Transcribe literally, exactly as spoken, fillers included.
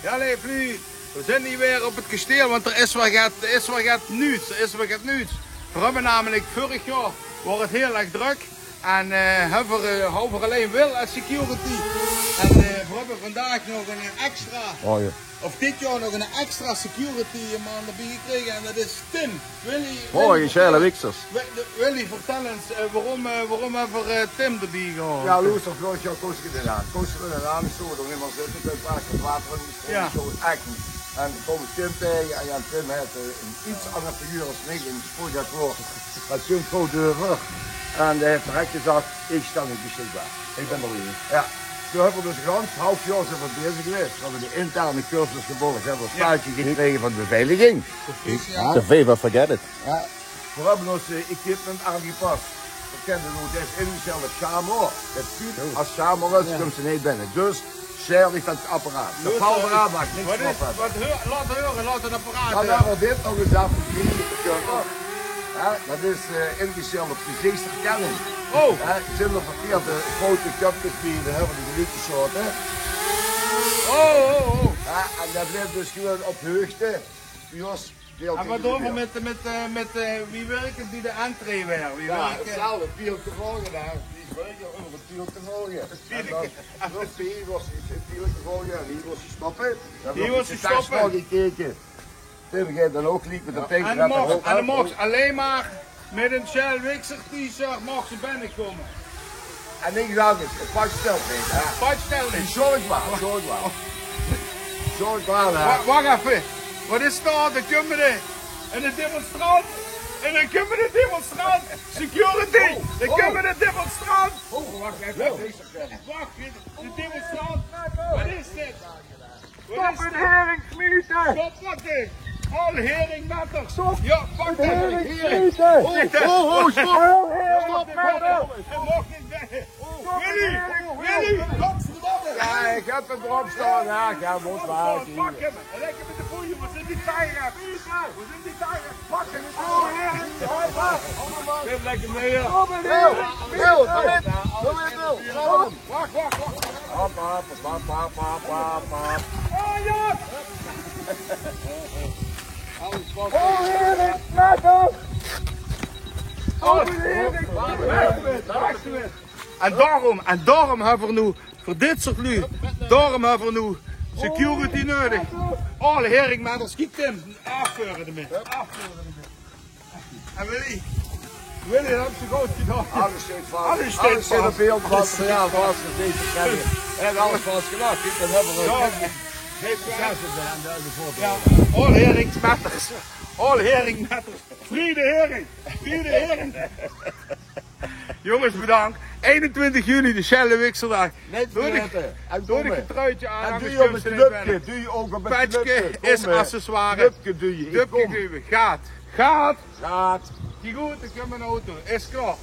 Jao, leef luuj, veer zeen hie weer op 't kasteel, want d'r is weer get, d'r is weer get nuuts, d'r is weer get nuuts. Veer höbbe namelik vörig jaor, waor 't hiel erg drök. En, eh, höbbe veer, eh, höbbe veer allein Wil es security. En, eh, veer höbbe vandaag nog 'n extra, of dit jaor nog 'n extra security man d'rbie gekrege. En dat is Tim. Willy, Willy, vertèl ins, eh, waorom, eh, waorom höbbe veer, eh, Tim d'rbie gehaold? Jao, loester, vörig jaor kós ich 't neet aan. Kós ich 't neet aan, ich stóng d'r neet mie zitte, ich höb 'n paar kier water in, ich stóng zoe echt neet. En ich kóm Tim taenge en jao, Tim haet, eh, 'n get anger figuur es mich, en ich sprook dat waord, dat kump good euver. En dae haet direk gezag: "Ich sta neet beschikbaar. Ich bön d'r neet." Jao. Toen höbbe veer dus 'n gans haaf jaor zeen veer bezig gewaes. Veer höbbe de interne cursus gevolg, höbbe veer 'n sjpaelke gekrege van de beveiliging. Precies, jao. Jao. The favor, forget it. Jao. Veer höbbe ós, eh, equipment aangepas. Veer kènne noe, det is ingesteld op Shamrock. Det is good. As Shamrock is, kómme ze neet binne. Dus, sjael dich van 't apparaat. De palmeraad maag niks op höbbe. Wat is, wat heur-, laot heure, laot 't apparaat heure. Dan höbbe veer dit nog ins aafgekeke. Hè, det is, eh, ingesteld op gezichtsherkenning. Oh. Hè, zeen d'r verkeerde groete köpkes bie, dan höbbe veer die geliek gesjaote. Oh, oh, oh. Hè, en det blief dus gewoon op heugde. Bie ós. En wat doon v'r mit, mit, eh, mit, eh, wie wirk 't bie de entree weer? Wie wirk 't? Jao, 'tzelfde, 't wielke volge, hè. Die wirke óm 't wielke volge. 't Wielke. En dan, hop, hie waas 't wielke volge en hie waas 't stoppe. Hie waas 't stoppe. Dan höb ich de teks nog gekeke. Tim geit dan ouch geliek mit de teks. En dan maag, en dan maag se allein mer mit ein Shell Wixxer T-shirt maag se binnekómme. En ich zag 't, 't vaststelt neet, hè. Vaststelt neet. Zörg mer, zörg mer. Zörg mer, hè. Wa-, wach effe. Wat is dao? Dao kump eine, eine demonstrant. En dao kump eine demonstrant. Security. Oh, dao kump eine demonstrant. Oh, wach effe. Wach, de demonstrant. Wat is dit? Stop 't herinksmiete! Stop, pak 'm! Al heringmetters! Stop 't herinksmiete! Ho, ho, ho, stop! Al heringmetters! Hae maag neet wegge. Willy! Willy! Godverdomme! Jao, ich höb 'm d'rop staon, jao, jao, mót waal. Pak 'm! En lekker mit de boeie, wo zeen die tieger? Wo zeen die tieger? Pak 'm! Al heringe! Allemaol! Geef lekker mee, joh! Stop 't herinksmiete! Wil, Wil, Wil, Wil, Wil! Wach, wach, wach. Hop, hop, hop. Oh, jao. Alles vast. Oh, heerlijk, lekker. Oh, heerlijk. En daorum, en daorum höbbe v'r noe, veur dit soort luuj, daorum höbbe v'r noe security neudig. Al heringe, mer dao schiet in. Aafveure d'rmit. Aafveure d'rmit. En Willy, Willy, dat höbs se good gedaon. Alles steit vas. Alles steit vas. Alles steit op beeld, materiaal vas. Alles steit vas. Kiek, dan höbbe v'r 't. Jao. Geef ze aan de, aan de voorbeeld. Jao. Al heringe metters. Al heringe metters. Friede hering. Friede hering. Jónges, bedank. Einentwintig juni, de Shell Wixxerdaag. Neet vergaete. Doot 't truitje aan, doot 't lupke. Doot ouch 't lupke. Petje is accessoire. Lupke doot 't. Lupke doot 't. Gaat. Gaat. Gaat. Kiek good, dao kump mien auto. Is klaor.